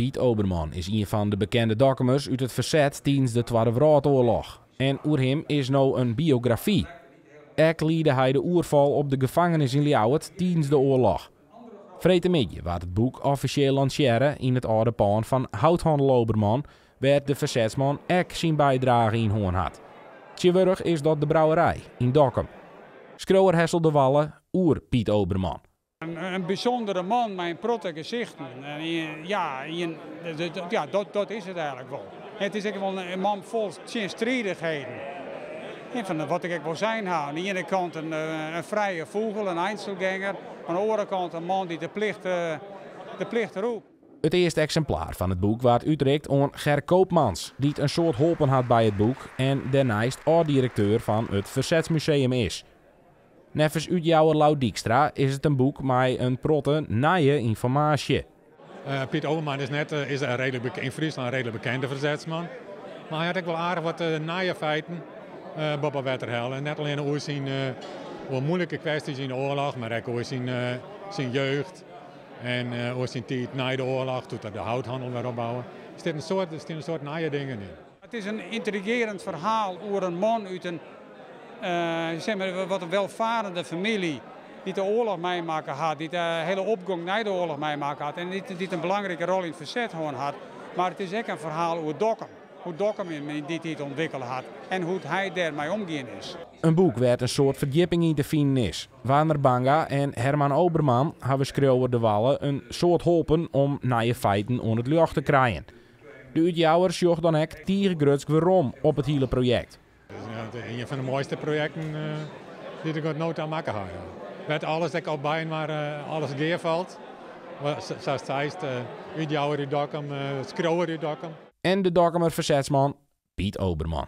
Piet Oberman is ien fan de bekende Dokkumers út it ferset tidens de Twadde Wrâldoarloch. En oer him is no in biografy. Ek liede hy de oerfal op de gefangenis yn Ljouwert tidens de oarloch. Freedtemiddei waard it boek offisjeel lansearre yn it âlde pân fan houthannel Oberman, wêr't de fersetsman ek syn bydrage yn hân hat. Tsjintwurdich is dat de brouwerij yn Dokkum. Skriuwer Hessel de Walle oer Piet Oberman. In bysûndere man mei in protte gesichten. En ja, ja dat is it eigenlik wol. It is ek wol in man fol tsjinstridichheden. En fan wat ik ek wol sein ha. Oan de iene kant in frije fûgel, in einzelgänger. Oan de oare kant in man dy't de plicht roept. It earste eksimplaar fan it boek waard útrikt oan Ger Koopmans, dy't in soad holpen hat by it boek en dêrneist âld-direkteur fan it Fersetsmuseum is. Neffens útjouwer Lou Dykstra is it in boek mei in protte nije ynformaasje. Piet Oberman is net is in reedlik yn Fryslân in reedlik bekende fersetsman. Mar hy hat ek wol aardich wat nije feiten boppe wetter helle. Net allinnich oer syn oer muoilike kwestjes yn de oarloch, mar ek oer syn jeugd en oer syn tiid nei de oarloch, doe't er de houthannel wer opboude. Der steane in soad nije dingen yn. It is in yntrigearjend ferhaal oer in man út in sis mar, wat in wolfarrende famylje dy't de oarloch meimakke hat, dy't de hiele opgong nei de oarloch meimakke hat en dy't in belangrike rol yn it ferset hân hat. Mar it is ek in ferhaal oer Dokkum. Hoe't Dokkum him yn dy tiid ûntwikkele hat en hoe't hy dêrmei omgien is. In boek wêr't in soad ferdjipping yn te finen is. Werner Banga en Herman Oberman hawwe skriuwer De Walle in soad holpen om nije feiten oan it ljocht te krijen. De útjouwer sjocht dan ek tige grutsk werom op it hiele projekt. Ja, ien fan de moaiste projekten dy't ik oant no ta makke ha. Ja. Wêr't alles ek al byinoar alles gearfalt. Sa seist, útjouwer út Dokkum, skriuwer út Dokkum. En de Dokkumer fersetsman Piet Oberman.